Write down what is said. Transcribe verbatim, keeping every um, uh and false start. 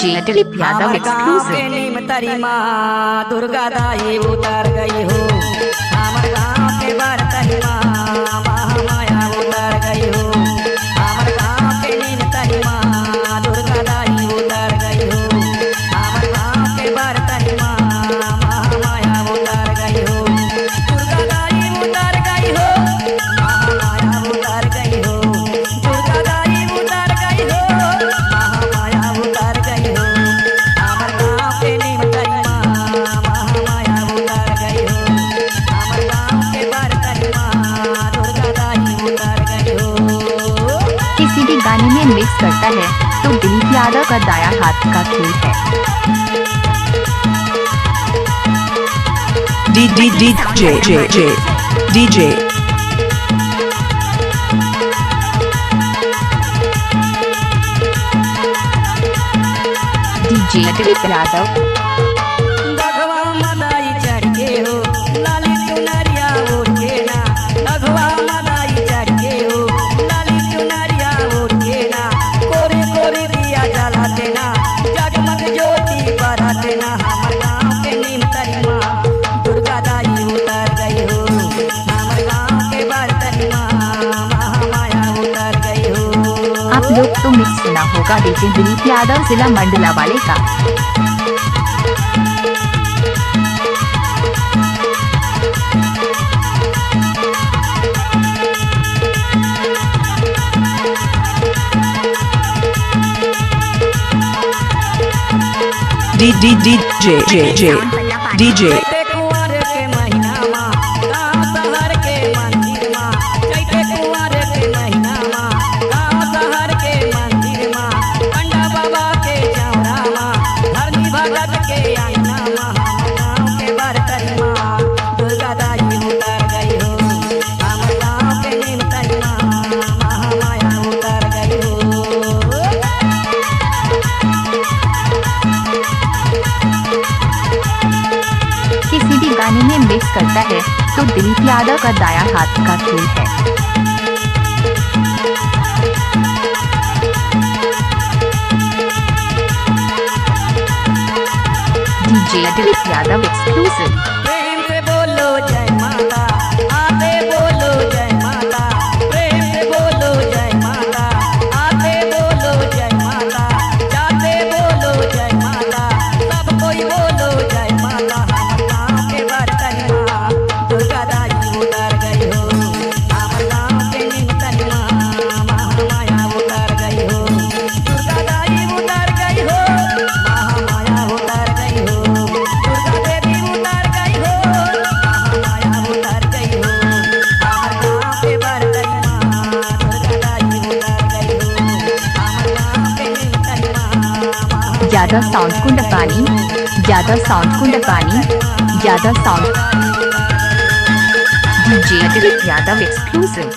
DJ Dilip Yadav हमर गाँव exclusive। के नीम तरी मा दुर्गा दाई उतर गई हो। हमर गाँव के बरतन मा महामाया उतर गई हो। हमर गाँव के नीम तरी मा दुर्गा दाई उतर गई हो। हमर गाँव के बरतन मा महामाया उतर गई हो। दुर्गा दाई उतर गई हो। महामाया उतर गई हो। दुर्गा दाई उतर गई हो, महामाया उतर गई हो। हमर गाँव के नीम तरी मा, महामाया उतर गई हो। हमर गाँव के बरतन मा, दुर्गा दाई उतर गई हो। किसी भी गाने में मिक्स करता है तो दिलीप यादव का दाया हाथ का खेल है। डी डी डी जे जे जे डीजे। डीजे दिलीप यादव। बघवा मदाई चढ़ के हो, लाली चुनरिया ओढ़ के ना। बघवा मदाई चढ़ के हो, लाली चुनरिया ओढ़ के ना। कोरे कोरे दिया जलाते ना, जगमग ज्योति बराते ना। हमर गाँव के नीम तरी मा दुर्गा दाई उतर गई हो। हमर गाँव के बरतन मा महामाया उतर गई हो। आप लोग तो मिक्स सुना होगा डीजे दिलीप यादव जिला मंडला वाले का। डी डी डी जे जे जे डीजे। चैते कुंवर के महीना मा, गाँव शहर के मंदिर मा। चैते कुंवर के महीना मा, गाँव शहर के मंदिर मा। पंडा बाबा के चौरा मा, धरनी भगत के अंगना मा। हमर गाँव के बरतन मा, दुर्गा दाई उतर गई हो। हमर गाँव के नीम तरी मा, महामाया उतर गई हो। किसी भी गाने में मिक्स करता है तो दिलीप यादव का दाया हाथ का खेल है। DJ Dilip Yadav exclusive। प्रेम से बोलो जय माता, आते बोलो जय माता। प्रेम से बोलो जय माता, आते बोलो जय माता। जाते बोलो जय माता, सब कोई बोलो जय माता। हमर गाँव के बरतन मा दुर्गा दाई उतर गई हो। हमर गाँव के नीम तरी मा महामाया उतर गई हो। दुर्गा दाई उतर गई हो, महामाया उतर गई हो। दुर्गा देवी उतर गई हो, महामाया उतर गई हो। हमर गाँव के बरतन मा दुर्गा दाई उतर गई हो। हमर गाँव के नीम तरी मा Mahamaya Yadav sound Kundpani, Yadav sound Kundpani, Yadav sound. DJ Dilip Yadav exclusive।